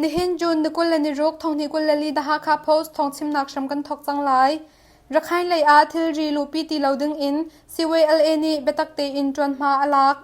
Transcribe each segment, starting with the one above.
Nihin June ni 26 thonghnih 24 The Hakha Post thawngchimnak hram kan thawk cang lai. Rakhine lei ah thilri luhpi ti lo ding in CYLA nih biatak tein ṭuanhma a lak.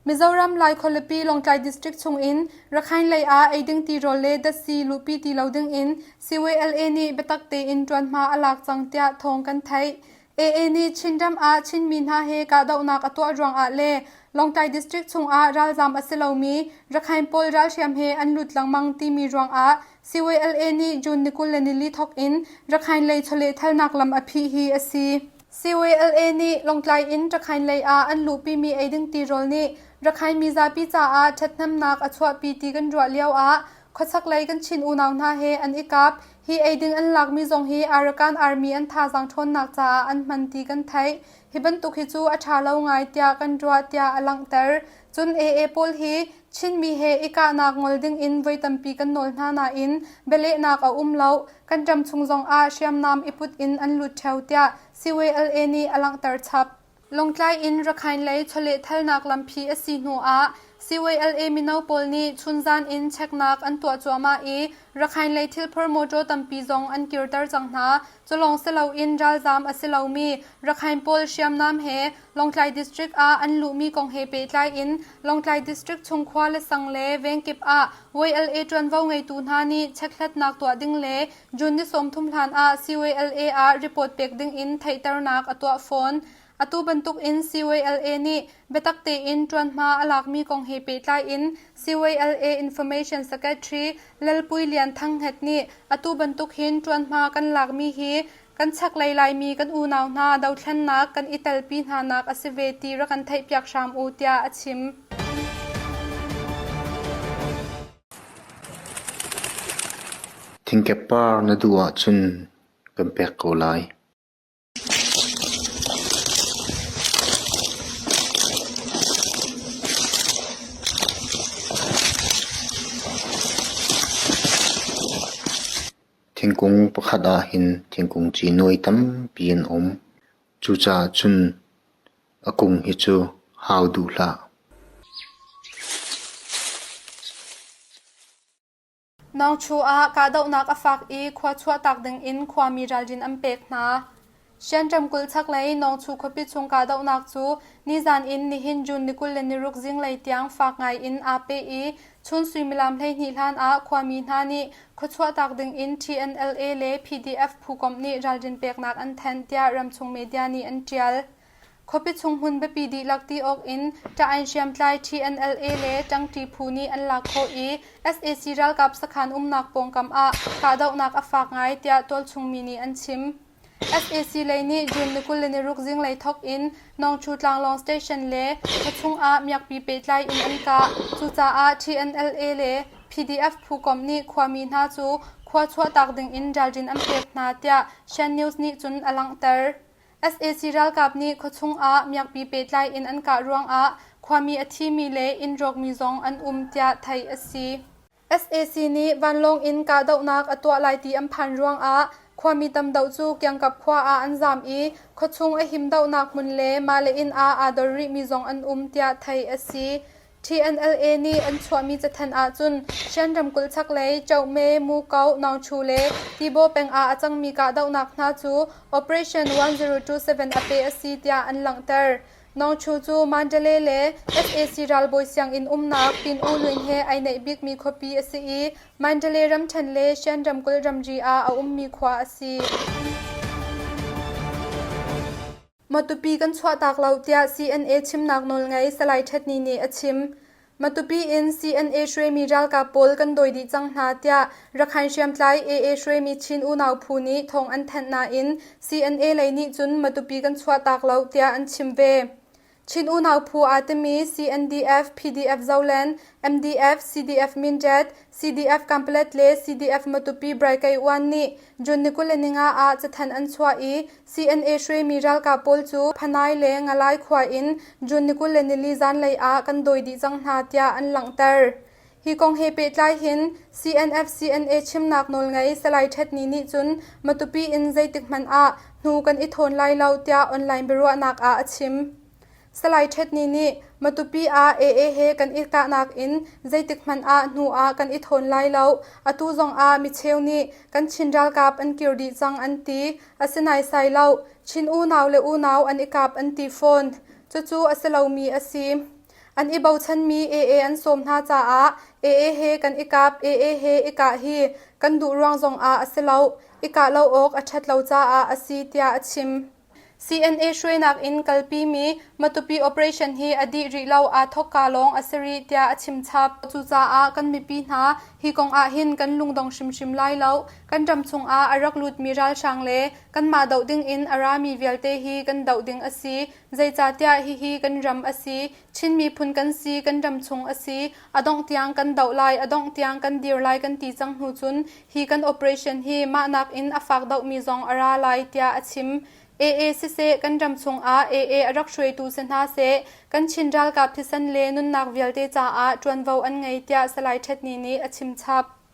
Mizoram Lai khualipi Lawngtlai District chung in Rakhine lei ah eiding tirawl le datsi luhpi ti lo ding in CYLA nih biatak tein ṭuanhma a lak cang tiah thawng kan theih. AA nih Chinram ah Chinmi hna he kahdohnak a tuah ruangah le Lawngtlai District chungah ralzaam a si lomi Rakhine pawl ralhriam he an lut lengmang timi ruangah CYLA nih June ni 24 thawk in Rakhine lei chawlehthalnak lam a phih hi a si. CYLA nih Lawngtlai in Rakhine lei ah an luhpimi eiding tirawl nih Rakhine mizapi caah ṭhathnemnak a chuahpi ti kan ruah lioah khuachak lei kan Chin unau hna he an i kap. Hi eiding an lakmi zong hi Arakan Army an thazaang ṭhawnnak caah an hman ti kan theih. Hi bantuk hi cu a ṭha lo ngai tiah kan ruah tiah a langhter. Cun AA pawl hi Chinmi he i kahnak ngol dingin voi tampi kan nawl hna nain bialehnak a um lo. Kan ram chung zongah hriamnam i put in an lut ṭheo tiah CYLA nih a langhter chap. Lawngtlai in Rakhine lei chawlehthalnak lampi a si hnu ah CYLA mino pawl nih chunzan in cheknak an tuah cuahmah i Rakhine lei thilphor mawṭaw tampi zong an kirter cang hna. Culawng si loin ralzaam a si lomi Rakhine pawl hriamnam he Lawngtlai District ah an luhmi kong he pehtlai in Lawngtlai District chung khua le sang le vengkip ah YLA ṭuanvo ngeitu hna nih chekhlatnak tuah ding le June ni 30 hlan ah CYLA ah report pek ding in theihternak a tuah fawn. Atu bantuk in CYLA nih biatak tein ṭuanhma a lakmi kong he pehtlai in CYLA Information Secretary Lalpui Lian Thang Hnget nih atu bantuk hin ṭuanhma kan lakmi hi kan chaklei Laimi kan unau hna dothlennak kan i telpi hnanak a si ve ti rak kan theihpiak hram u tiah a chim. Thingkep par na duh ahcun kan pek ko lai. Thingkung pakhat ah hin thingkung ci nuai tampi an um. Cucaah cun a kung hi cu hau duh hlah. Nawngchu ah kahdohnak a fak i khua chuahtak dingin khuami ralrin an pek hna. Shan ramkulh chaklei Nawngchu khuapi chung kahdohnak cu nizan in nihin June ni 26 zinglei tiang fak ngai in aa peh i chun suimilam 12 hlan ah khuami hna nih khua chuahtak dingin TNLA le PDF phukomh nih ralrin peknak an thanh tiah ramchung media nih an ṭial. Khuapi chung hmun biapi dihlak ti awk in ṭah-ain hriamtlai TNLA le ṭangṭi phu nih an lak khawh i sac ralkap sakhan umnak pawngkam ah kahdohnak a fak ngai tiah tualchung mi nih an chim. Sac lei nih June ni 26 zinglei thawk in Nawngchu tlanglawng station le khuachung ah miakpi pehtlai in an kah. Cucaah TNLA le PDF phu komh nih khuami hna cu khua chuahtak ding in ralrin an pek hna tiah Shan News nih cun a langhter. Sac ralkap nih khuachung ah miakpi pehtlai in an kah ruangah khuami a thimi le inn rawkmi zong an um tiah theih a si. Sac nih vanlawng in kahdohnak a tuah lai ti an phan ruangah khuami tam deuh cu kiangkap khua ah an zaam i khuachung a him dohnak hmun le mah le inn ah aa dor rihmi zong an um tiah theih a si. TNLA nih an chuahmi cathanh ahcun Shan ramkulh chaklei Chohme, Muko, Naungchu le Tibaw peng ah a cangmi kahdohnak hna cu Operation 1027 a peh a si tiah an langhter. Naungchu cu Mandalay le sac ralbawi sianginn umnak Pin U Lwin he ai naih bikmi khuapi a si i Mandalay ramṭhen le Shan ramkulh ramri ah a ummi khua a si. Matupi kan chuahtak lo tiah CNA chimnak nawlngei Salai Htet Ni nih a chim. Matupi in CNA hruaimi ralkap pawl kan dawi dih cang hna tiah Rakhine hriamtlai AA hruaimi Chin unau phu nih thawng an thanh nain CNA lei nih cun Matupi kan chuahtak lo tiah an chim ve. Chin unau phu aa timi CNDF, PDF Zoland, MDF, CDF Mindat, CDF Kanpalet le CDF Matupi Braikei Uan nih June ni 25 ah cathanh an chuah i CNA hruaimi ralkap pawl cu Phanai le Ngalai khua in June ni 24 zanlei ah kan dawi dih cang hna tiah an langhter. Hi kong he pehtlai hin CNF-CNA chimnak nawlngei Salai Htet Ni nih cun Matupi in zeitik hmanh ah hnu kan i thawn lai lo tiah online biaruahnak ah a chim. Salai Ṭhetni nih Matupi ah AA he kan i kahnak in zeitik hmanh ah hnu ah kan i thawn lai lo. Atu zong ah micheu nih kan Chin ralkap an kir dih cang an ti. A si naisai lo. Chin unau le unau an i kap an ti fawn. Cucu a si lomi a si. An i bochanmi AA an sawm hna caah AA he kan i kap, AA he i kah hi kan duh ruang zong ah a si lo. I kah lo awk a ṭhat lo caah a si tiah a chim. CNA hruainak in kalpimi Matupi operation hi a dih rih lo, aa thawkka lawng a si rih tiah a chim chap. Cucaah kan mipi hna hi kong ah hin kan lungdong hrimhrim lai lo. Kan ram chungah a rak lutmi ralhrang le kanmah doh dingin a rami vialte hi kan doh ding a si. Zeicahtiah hihi kan ram a si. Chin miphun kan si, kan ram chung a si. A dongh tiang kan doh lai, a dongh tiang kan dir lai kan ti cang hnu cun hi kan operation hi mah nakin a fak dohmi zong a ra lai tiah a chim. AA siseh kan ram chungah AA a rak hruaitu si hna seh kan Chin ralkap thisen le nunnak vialte caah ṭuanvo an ngei tiah Salai Ṭhetni nih a chim chap.